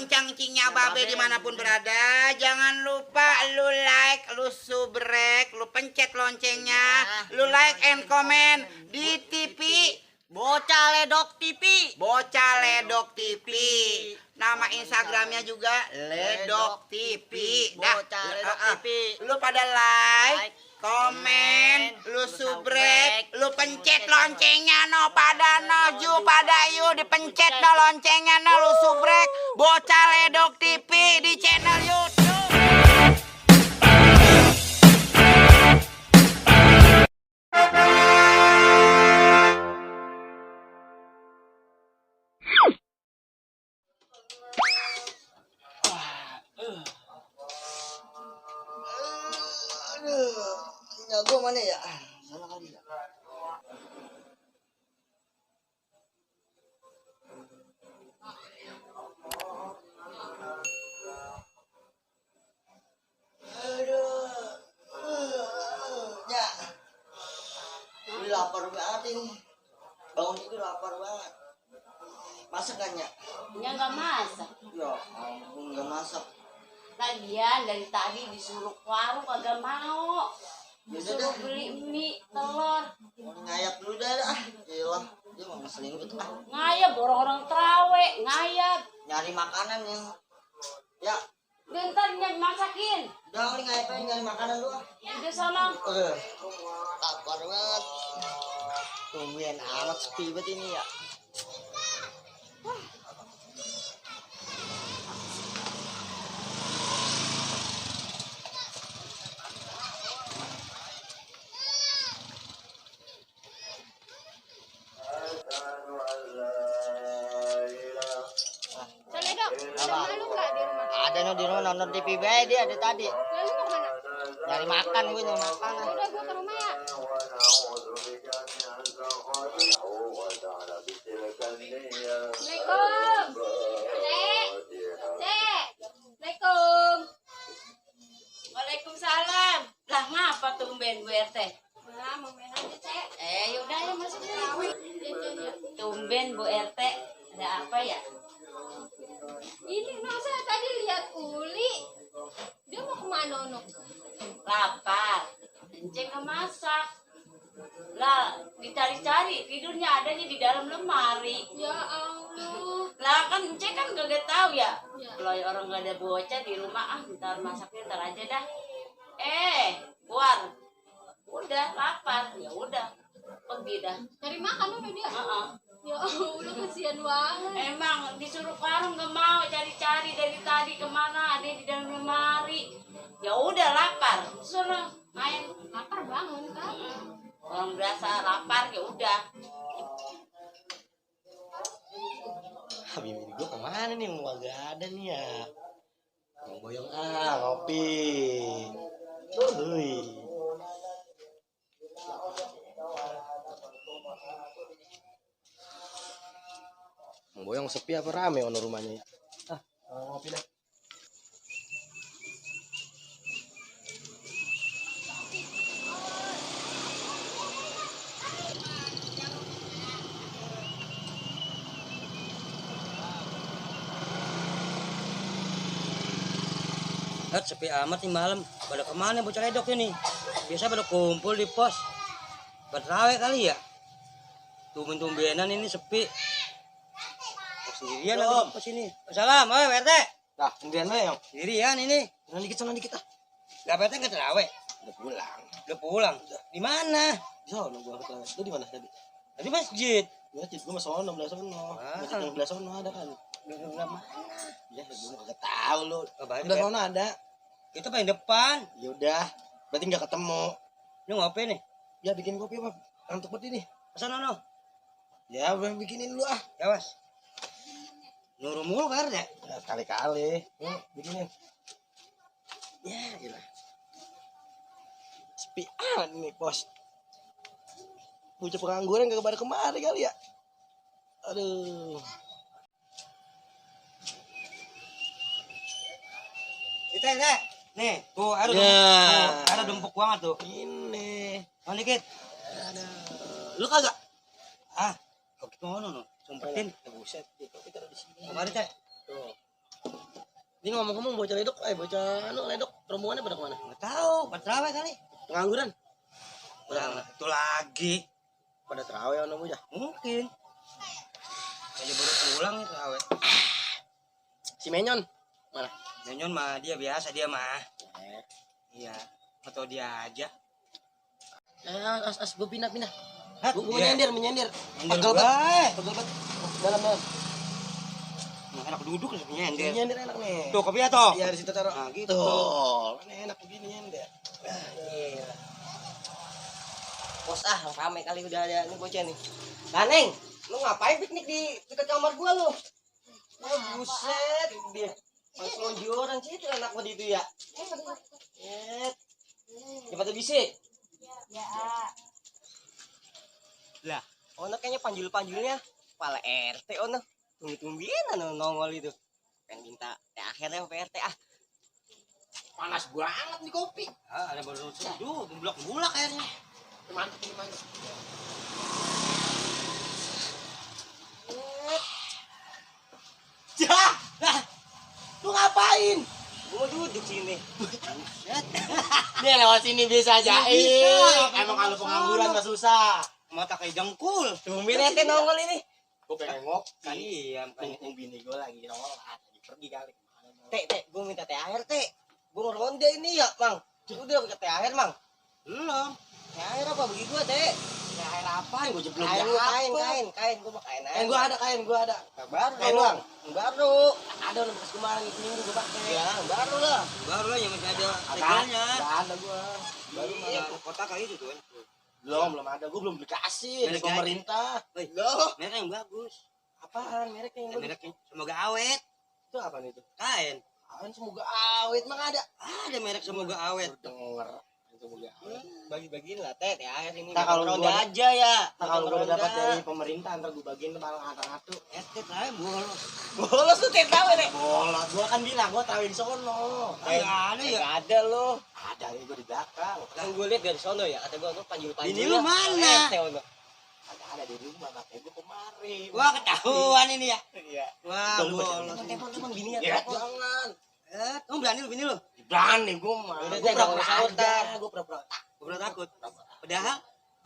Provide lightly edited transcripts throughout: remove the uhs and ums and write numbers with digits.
encang-encingnya babe dimanapun berada, jangan lupa lu like, lu subrek, lu pencet loncengnya, lu like and comment di TV Bocah Ledok TV. Bocah Ledok TV. Nama Instagramnya juga Ledok TV. Bocah Ledok TV. Lu pada like, komen, lu subrek, lu pencet loncengnya no pada no ju pada yu dipencet no loncengnya no lu subrek Bocah Ledok TV di channel YouTube. Gue mana ya? Salah kali ya. Ya. Ini lapar banget ini. Bangun itu lapar banget. Masak kan ya? Ya nggak masak. Ya ampun nggak masak. Lagian dari tadi disuruh ke warung kagak mau. Disuruh beli mie, telur. Ngayap dulu dah. Iyalah, dia mau ngeselin gitu ah. Ngayap orang-orang trawe, ngayap. Nyari makanan yang ya. Bentar masakin. Udah kali ngapain nyari makanan lu ah. Udah sana. Lapar banget. Tungguin amat sepi banget ini ya. Ada no di rumah nonton TV bae dia ada tadi. Lalu mau kemana? Nyari makan gue nyari makan. Udah gue ke rumah ya. Assalamualaikum. Cek. Cek. Assalamualaikum. Waalaikumsalam. Lah ngapa tumben Bu RT? Wah, mau main aja, Cek. Yaudah ya masuk dulu. Ya. Tumben Bu RT. Ada apa ya? Ini masa tadi lihat Uli. Dia mau kemana, Nok? Lapar. Enceng nggak masak. Lah dicari-cari tidurnya adanya di dalam lemari. Ya Allah. Lah kan Enceng kan gak tahu ya. Ya. Kalau orang gak ada bocah di rumah ntar masaknya ntar aja dah. Keluar. Udah lapar. Ya udah. Pergi dah. Cari makan udah dia. Ya Allah, kasihan banget. Emang disuruh ke warung gak mau cari-cari dari tadi kemana ada di dalam lemari. Ya udah lapar. Suruh main. Lapar banget kan? Orang berasa lapar ya udah. Habis ini gue kemana nih mau gak ada nih ya. Boyong ngopi. Boyong sepi apa rame ono rumahnya? Ngopi deh. Sepi amat nih malam. Pada kemana Bocah Ledok ini? Biasa pada kumpul di pos. Bertrawe kali ya? Tumben-tumbenan ini sepi. Sendirian lagi pos ini. Assalamualaikum, Pak RT. Nah, sendirian aja yang. Sendirian ini. Sana dikit ah. Gak Pak RT nggak terawih? Udah pulang. Udah pulang. Di mana? Di sono gua ketemu. Lu di mana tadi? Tadi masjid. Masjid gua mah sono, belah sono. Masjid yang belah sono ada kan. Belah mana? Ya, gua enggak tahu lu. Kabar Belah sono ada. Itu paling depan. Ya udah, berarti enggak ketemu. Lu ngopi nih? Ya bikin kopi apa? Ngantuk banget ini. Kesana no. Ya, udah bikinin lu ah. Ya was. Nurul mulu Pak RT. Ya, kali-kali. Bikinin. Ya, gila. Sepi amat nih, Bos. Bocah pengangguran gak pada kemari kali ya. Aduh. Itu ya, nih, tuh ada ada dumpuk banget tuh. Ini. Mau dikit. Lu kagak? Ah, kok gitu ngono no. Sumpetin. Buset, kita di sini. Kemarin teh. Tuh. Ini ngomong-ngomong bocah ledok, bocah ledok rombongannya pada kemana? Nggak tahu, pada terawih kali. Pengangguran? Nah, itu lagi. Pada terawih ono bocah. Mungkin. Kayaknya baru pulang nih terawih. Si Menyon mana? Nyon mah dia biasa dia mah. Iya. Atau dia aja. Gue pindah. Hah? Gue Iya. menyender. Nyender Pegel gua, banget. Pegel banget. Dalam. Enak duduk nih nyender. Menyender enak nih. Tuh kopi atau? Iya, di situ taruh. Nah, gitu. Tuh, kan enak begini nyender. Iya. Bos rame kali udah ada nih bocah nih. Neng, lu ngapain piknik di dekat kamar gua lu? Oh, buset, itu dia. Pas lonjoran sih itu enak banget itu ya. Cepat bisik. Ya. Lah, Ono kayaknya panjul-panjulnya kepala RT ono. Tunggu-tungguin nongol itu. Pengen minta teh akhir ya PRT ah. Panas banget nih kopi. ada baru seduh, bulak airnya. Mantap. Jah, lu ngapain? Gua duduk sini. Nih lewat sini bisa aja. Bisa. Emang kalau pengangguran mah susah. Mata kayak jengkul. Tumben ente nongol ini. Gue pengen ngopi. Iya, makanya. Mumpung bini gue lagi nongol, lagi pergi kali kemana. Teh, gue minta teh air, Teh. Gue ngeronde ini ya, Mang. Udah pakai teh air, Mang. Belum. Teh air apa bagi gue, Teh? Teh air apaan? Gue belum kain. Gue mau kain air. Kain gue ada. Baru Kain doang. Baru. Ada udah bekas kemarin itu minggu gue pakai. Ya, baru lah yang masih ada tegelnya. Enggak ada gue. Baru ada kotak kayak itu tuh. Belum ada. Gue belum dikasih dari Merek pemerintah. Loh, merek yang bagus. Apaan mereknya yang bagus? Mereknya semoga awet. Itu apa itu? Kain. Kain semoga awet mah ada. Ada merek semoga awet. Denger. Semoga awet. Bagi-bagiin lah, Teh air ini. Nah, kalau ronda gua- aja ya. Kalau gue dapat dari pemerintah ntar gue bagiin ke malang ngatu-ngatu. Teh air bolos. Bolos tuh teh tahu deh. Bolos. Gua kan bilang gua trawin sono. Enggak ada ya. Enggak ada loh. Ada nih gua di belakang. Kan gue lihat dari sono ya, kata gue panjul-panjul. Bini lu mana? Ada di rumah makanya gua kemari. Wah, ketahuan ini ya. Iya. Wah, Bolos. bolos. Telepon bini ya. Jangan. Kamu berani lu bini lu? Berani gua mah. Udah, Gua Teh, nggak usah pura-pura utar. aja. Gua pura-pura. Gue pernah takut. Padahal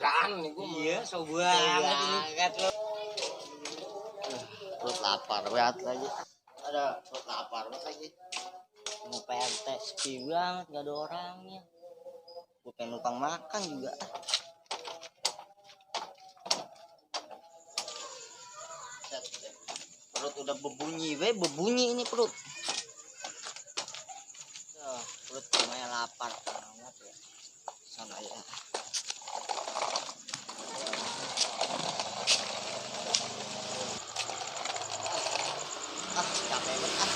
Berani gua mah. iya, so banget ini. Perut lapar banget lagi. Ada perut lapar banget lagi. Mau PRT sepi banget, gak ada orangnya. Gue pengen numpang makan juga. Perut udah bebunyi ini perut. Perut lumayan lapar banget ya. Sana ya. Capek banget.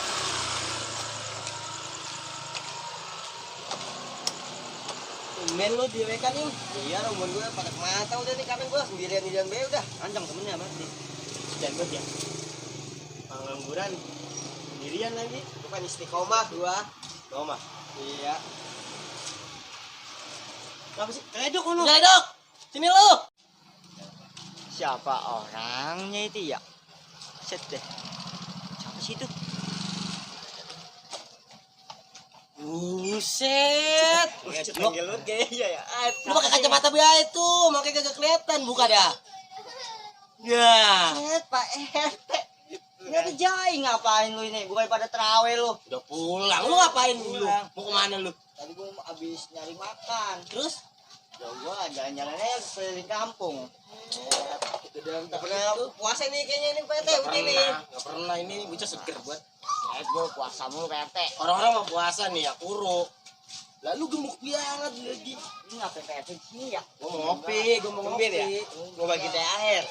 Men lu di WK nih. Iya, rombongan gue pada kemana udah nih, kami gue sendirian di jalan B udah. Ancam temennya berarti. Dan gue ya. Pengangguran. Sendirian lagi. Bukan istiqomah gua. Istiqomah. Iya. Apa sih? Ledok kono. Ledok. Sini lu. Siapa orangnya itu ya? Set deh. Siapa sih itu? Buset. Panggil lu kayaknya ya. Lu pakai kacamata biaya itu, makanya kagak kelihatan. Buka dah. Ya. Set Pak RT. Ini ada jai ngapain lu ini? Bukan pada terawih lu. Udah pulang. Lu ngapain lu? Pulang. Mau kemana lu? Tadi gua habis nyari makan. Terus? Ya gua jalan-jalannya keliling kampung. Itu dalam Gak pernah puasa nih kayaknya ini PT udah nih. Gak pernah ini bocah seger buat. Gue puasa mulu PT. Orang-orang mau puasa nih ya kuro. Lalu gemuk banget lagi. Ini ngapain PT di sini ya? Gua mau ngopi, gua mau ngopi. Ngopi ya? Gua bagi teh air.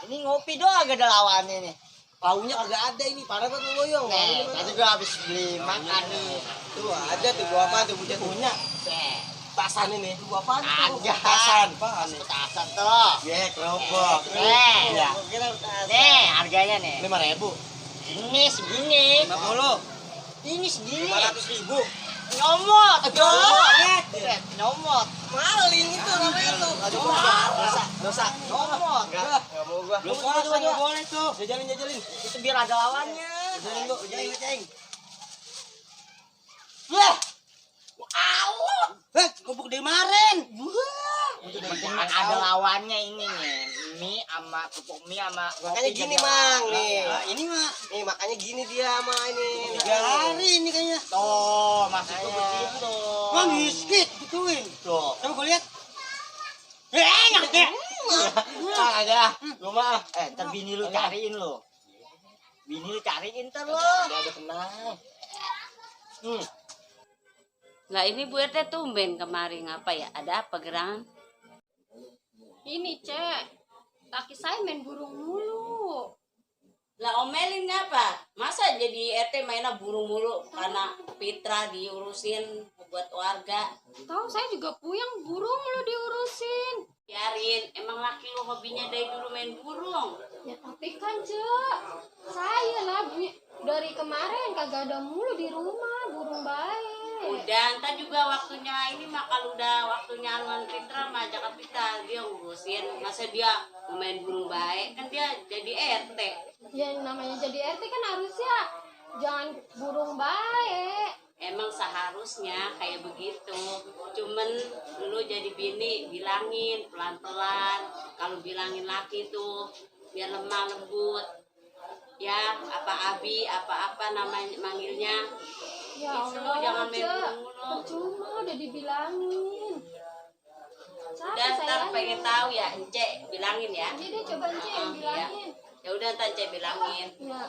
Ini ngopi doang gak ada lawannya nih. Paunya kagak ada ini, parah banget lu Yoyong. Nih, tadi gue habis beli makan nih. Tuh ada tuh gua apa tuh bocah punya. Tasan ini. Gua apaan tuh? Agak tasan. Apaan nih? Petasan tuh. Ya, kerupuk. Nih, Ya. nih harganya nih. 5.000. Ini segini. 50. Ini segini. 500.000. Nyomot. Nyomot. Maling itu namanya lu. Dosa. Nyomot. Enggak mau gua. Belum puasa, nggak boleh tuh. Jajalin. Itu biar ada lawannya. Jajalin lu, jajalin. Wah. Gubuk di kemarin. Ada lawannya ini nih. Mie sama kerupuk mie sama Makanya kopi gini, jadi Mang, lawan. nih. Ini mah Nih, makanya gini dia sama ini. 3 hari ini kayaknya. Tuh, maksudku Makanya. begitu. Mang biskit gituin. Tuh. Coba gue lihat. Enak deh. Ah, aja. Lu mah, ntar bini lu cariin lu. Bini lu cariin ntar lu. Udah tenang. Lah ini Bu RT tumben kemari ngapa ya? Ada apa gerangan? Ini, Cek. Kaki saya main burung mulu. Lah omelin ngapa? Masa jadi RT mainnya burung mulu karena Fitra diurusin buat warga? Tahu saya juga puyeng burung mulu diurusin. Biarin, emang laki lu hobinya dari dulu main burung. Ya tapi kan, Cek. Saya lah dari kemarin kagak ada mulu di rumah burung baik. Udah, ntar juga waktunya ini mah kalau udah waktunya Anuan Fitra mah ajak Fitra dia ngurusin. Masa dia mau main burung baik kan dia jadi RT. Ya namanya jadi RT kan harusnya jangan burung baik. Emang seharusnya kayak begitu. Cuman lu jadi bini bilangin pelan-pelan. Kalau bilangin laki tuh biar lemah lembut. Ya, apa Abi, apa-apa namanya manggilnya. Ya Itu Allah, jangan main Cek. burung mulu. Percuma udah dibilangin. Udah ntar pengen tahu ya, Ence bilangin ya. Jadi dia coba Cek yang bilangin. Ya udah ntar Ence bilangin. Ya.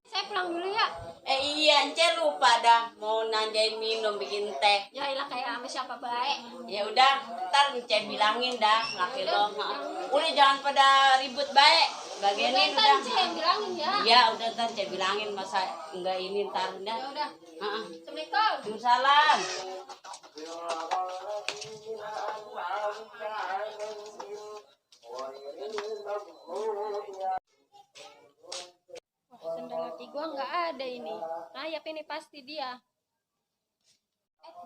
Saya pulang dulu ya. Iya, Ence lupa dah mau nanyain minum bikin teh. Ya ilah kayak sama siapa baik. Ya udah, ntar Ence bilangin dah laki lo. Udah jangan pada ribut baik. Bagianin Udah, ntar udah. Cek yang bilangin ya. Iya, udah ntar Ence bilangin masa enggak ini ntar Ya dah. udah. Heeh. Assalamualaikum. Waalaikumsalam. Wah, sendal laki gua nggak ada ini. Ngayap ini pasti dia.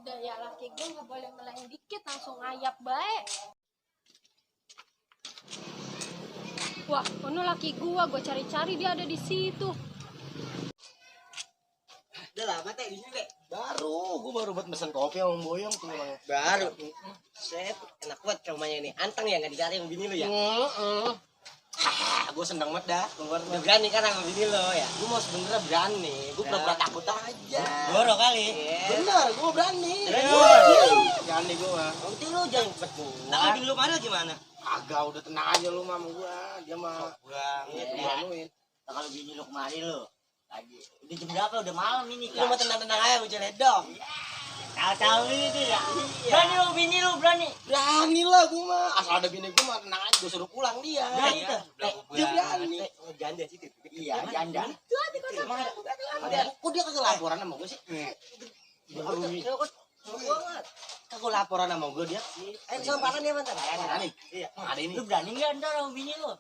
Udah ya laki gua nggak boleh melain dikit langsung ngayap baik. Wah, ono laki gua cari-cari dia ada di situ. Udah lama teh di sini, Teh. Baru, gue baru buat pesen kopi sama Boyong tuh Mang. Baru. Set, enak banget rumahnya ini. Anteng ya nggak dicari sama bini lu ya? Gue seneng banget dah. Udah berani kan sama bini lo ya? Gue mau sebenernya berani. Gue pura-pura takut aja. Goro kali. Bener, gue berani. Berani gue mah. Nanti lu jangan cepet bu. Nah, bini lu mana gimana? Agak udah tenang aja lu mah sama gue. Dia mah pulang. Dia anuin. Nah, kalau bini lu kemari lu lagi. Udah jam berapa? Udah malam ini Lu mau kan. tenang-tenang aja bocah ledok. Tahu-tahu itu ya. Berani lu bini lu berani. Berani lah gue mah. Asal ada bini gue mah tenang aja. Gue suruh pulang dia. Berani tuh. Dia berani. Oh, janda sih itu. Iya, janda. Ada. Kok dia kagak laporan sama gue sih? Kagak laporan sama gue dia. Ayo kesempatan dia mantan. Berani. Iya. Ada ini. Lu berani enggak ntar sama bini lu?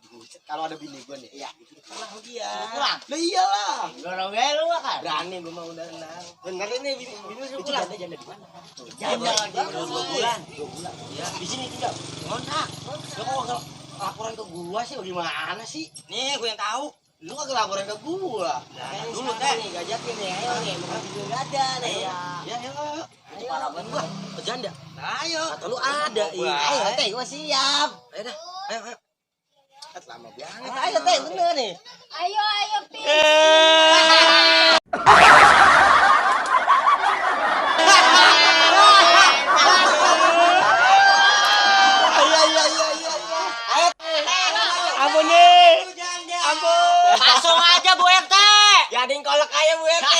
Kalau ada bini gue nih. Iya. Pulang sama dia. Suruh pulang. Lah iyalah. Dorong gue lu kan. Berani gue mau udah tenang. Bener ini bini lu suruh Itu pulang. janda di mana? Janda lagi Baru 2 bulan. 2 bulan. Iya. Di sini tinggal. Ngontrak. Lo kok kagak laporan ke gua sih bagaimana sih? Nih, gue yang tahu. Lu kagak laporan ke gua. Kayaknya Dulu sekarang teh. nih, gajakin nih. Ayo nih, bukan video nggak ada nih. Ya, ayo. Itu parah banget gua. Berjanda. Ayo. Kata lu ada. Iya, ayo teh, gue siap. Ayo dah. Ayo, ayo. Kan lama banget. Ayo teh, bener nih. Ayo Pi. Ampun nih. Ampun. Langsung aja Bu RT. Jadiin kolak aja Bu RT.